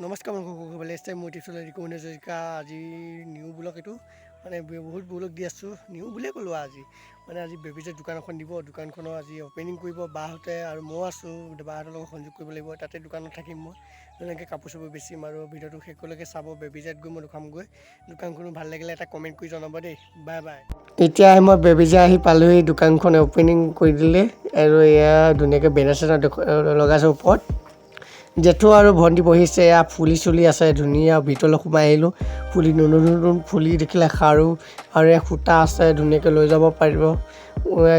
নমস্কাৰ বন্ধুসকল, মোৰ ইউটিউব চেনেল ৰিকুমণি হাজৰিকা। আজি নিউ ব্লগ এইটো, মানে বহুত ব্লগ দি আছোঁ, নিউ বুলিয়ে ক'লোঁ। আজি মানে আজি বেবিজৰ দোকান এখন দিব। দোকানখনৰ আজি অ'পেনিং কৰিব বাহঁতে আৰু ময়ো আছোঁ। বাহঁতৰ লগত সংযোগ কৰিব লাগিব। তাতে দোকানত থাকিম মই, তেনেকৈ কাপোৰ চাপোৰ বেচিম। আৰু ভিডিঅ'টো শেষলৈকে চাব। বেবিজাত গৈ মই দেখামগৈ দোকানখনো। ভাল লাগিলে এটা কমেণ্ট কৰি জনাব দেই। Bye bye. এতিয়া আহি মই বেবিজা আহি পালোহি। দোকানখন অ'পেনিং কৰি দিলে আৰু এয়া ধুনীয়াকৈ বেনাৰ চেনাৰ লগাইছে ওপৰত। জেঠু আৰু ভণ্টি বহিছে। এয়া ফুলি চুলি আছে ধুনীয়া। ভিতৰলৈ সোমাই আহিলোঁ। ফুলি, নতুন নতুন ফুলি দেখিলে, খাৰু আৰু এয়া সূতা আছে, ধুনীয়াকৈ লৈ যাব পাৰিব।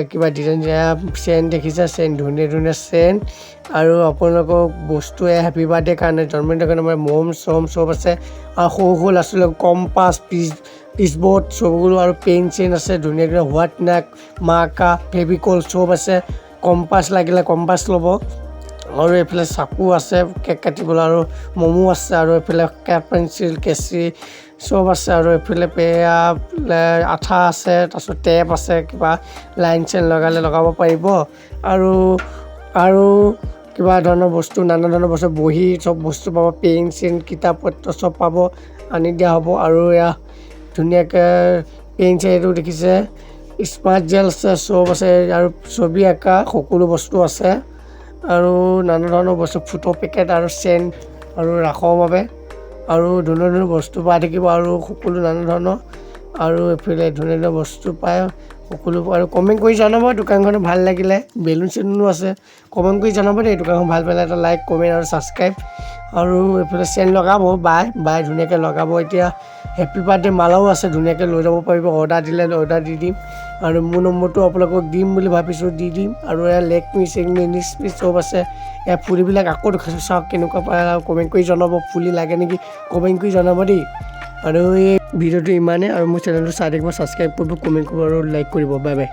কিবা ডিজাইন, এয়া চেন দেখিছে, চেন, ধুনীয়া ধুনীয়া চেন। আৰু আপোনালোকক বস্তু, এয়া হেপী বাৰ্থডে কাৰণে, জন্মদিনৰ কাৰণে মানে মম চম চব আছে। আৰু সৰু সৰু ল'ৰা ছোৱালীক কম্পাছ, পিচ পিচবৰ্ড চববোৰ আৰু পেন চেন আছে। ধুনীয়া ধুনীয়া হোৱাইটনাৰ, মাৰ্কাৰ, ফেভিকল চব আছে। কম্পাছ লাগিলে কম্পাছ ল'ব। আৰু এইফালে চাকু আছে কেক কাটিবলৈ আৰু মমো আছে। আৰু এইফালে কাঠ পেঞ্চিল, কেঁচি চব আছে। আৰু এইফালে পেয়া আঠা আছে, তাৰপিছত টেপ আছে, কিবা লাইন চাইন লগালে লগাব পাৰিব। আৰু কিবা ধৰণৰ বস্তু, নানা ধৰণৰ বস্তু, বহী চব বস্তু পাব। পেন চেন, কিতাপ পত্ৰ চব পাব, আনি দিয়া হ'ব। আৰু এয়া ধুনীয়াকৈ পেন চেন এইটো দেখিছে, স্মাৰ্ট জেল আছে, চব আছে। আৰু ছবি আঁকা সকলো বস্তু আছে আৰু নানা ধৰণৰ বস্তু, ফটো পেকেট আৰু চেন আৰু ৰাসৰ বাবে আৰু ধুনীয়া ধুনীয়া বস্তু পাই থাকিব। আৰু সকলো নানা ধৰণৰ আৰু এইফালে ধুনীয়া ধুনীয়া বস্তু পায় সকলো। আৰু কমেণ্ট কৰি জনাব দোকানখন ভাল লাগিলে। বেলুন চেলুনো আছে। কমেণ্ট কৰি জনাব দেই। দোকানখন ভাল পালে এটা লাইক, কমেণ্ট আৰু ছাবস্ক্ৰাইব। আৰু এইফালে চেন লগাব, বাই বাই ধুনীয়াকৈ লগাব। এতিয়া হেপী বাৰ্থডে মালাও আছে, ধুনীয়াকৈ লৈ যাব পাৰিব। অৰ্ডাৰ দিলে অৰ্ডাৰ দি দিম আৰু মোৰ নম্বৰটো আপোনালোকক দিম বুলি ভাবিছোঁ, দি দিম। আৰু এয়া লেকমি চেকমি ইংলিছ চব আছে। এয়া ফুলিবিলাক আকৌ দেখাইছোঁ, চাওক কেনেকুৱা পায় আৰু কমেণ্ট কৰি জনাব। ফুলি লাগে নেকি, কমেণ্ট কৰি জনাব দেই। আৰু এই ভিডিঅ'টো ইমানেই। আৰু মোৰ চেনেলটো চাই থাকিব, ছাবস্ক্ৰাইব কৰিব, কমেণ্ট কৰিব আৰু লাইক কৰিব। Bye bye.